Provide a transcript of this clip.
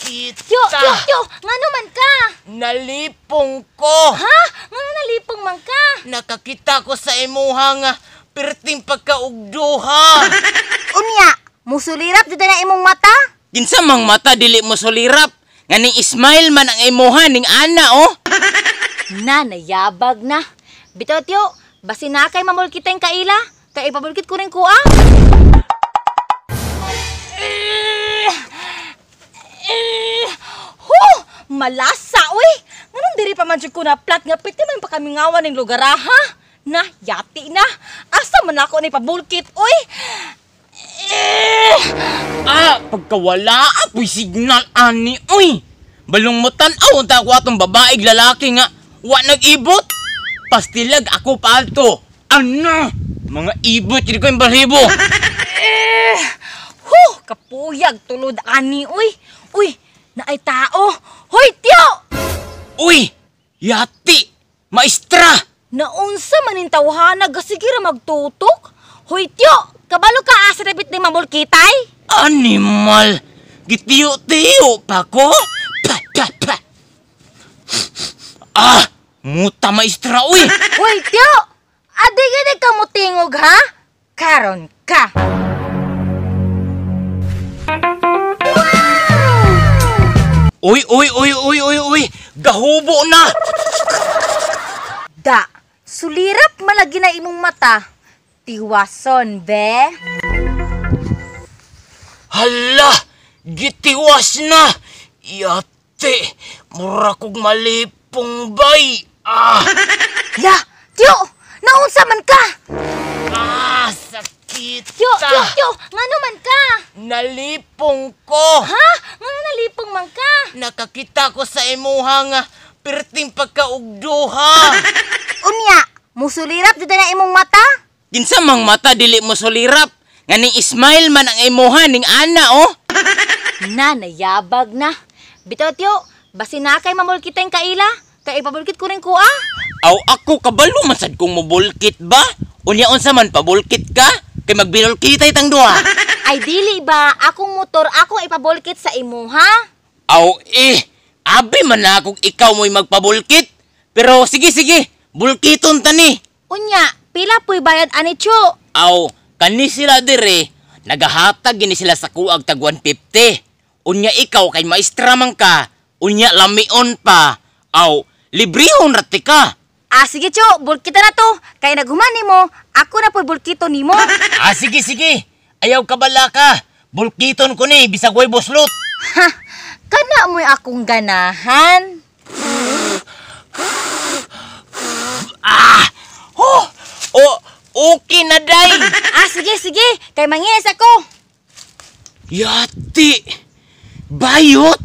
Sakit. Tiyo, tiyo, tiyo, ngano man ka? Nalipong ko. Ha? Ngano nalipong man ka? Nakakita ko sa imuha nga perting pagkaugduha. Unya, musulirap jud na imong mata? Kinsa mang mata dili mo sulirap? Nga ning smile man ang imuha ning ana oh. Na, nayabag na. Bitaw tiyo, basi na kay mamulkit ang kaila. Kay ipabulkit ko rin ko ah. Huh! Malasa, uy! Nganong diri pa man jud ko na plat nga piti man pa kami ngawan ning lugar ah, ha? Na, yati na. Asa man ako ni pabulkit, uy? Eh! Ah, pagkawala apoy signal ani uy. Balong mo tan-aw unta ako atong babae lalaki nga wa nag-ibot. Pastilag ako paalto. Ano? Mga ibot jud ko yung balhibo. Huh! Kapuyag tulod ani, uy! Uy, naay tao! Hoy, tiyo! Uy, yati, maestra. Naunsa man ning tawhana gasige ra magtutok? Hoy, tiyo! Kabalo ka asa dapit ni mamulkitay? Animal! Gitiyo-tiyo pa ko? Pa, pa, pa. Ah! Muta maestra, uy! Uy, tiyo! Adi gini ka mutingog, ha? Karon ka! Uy, uy, uy, uy, uy, uy! Gahubo na! Da, sulirap malagi na imong mata. Tiwason, be. Hala! Gitiwas na! Yate! Mura kog malipong bay! Ah! Ya, tiyo! Naunsa man ka? Ah! Sakit! Tiyo, tiyo, tiyo! Ngano man ka? Nalipong ko! Ha? Ngano nalipong man ka? Nakakita ko sa imuha nga perting pagkaugduha. Unya, musulirap jud na imong mata? Kinsa mang mata dili mo sulirap? Nga ning smile man ang imuha ning ana oh. Na, nayabag na. Bitaw tiyo, basi na kay mamulkit ang kaila. Kay ipabulkit ko rin ko ah. Aw ako kabalo man sad kong mobulkit ba? Unya unsa man pabulkit ka? Kay magbinulkitay tang duha. Ay dili ba, akong motor akong ipabulkit sa imuha? Aw eh, abi man na akong ikaw mo'y magpabulkit. Pero sige sige, bulkiton ta ni. Unya, pila po'y bayad ani tiyo? Aw, kani sila dire, nagahatag gini sila sa kuag tag 150. Unya ikaw kay maestra man ka, unya lamion pa. Aw, librehon ra ti ka. Ah, sige tiyo, bulkita na to. Kay naghuman nimo, ako na po'y bulkito nimo. Ah, sige sige. Ayaw kabala ka. Bulkiton ko ni bisag way buslot. Ha, kana mo'y akong ganahan. Ah! Oh! Oh, okay na day. Ah, sige sige, kay mangis ako. Yati. Bayot.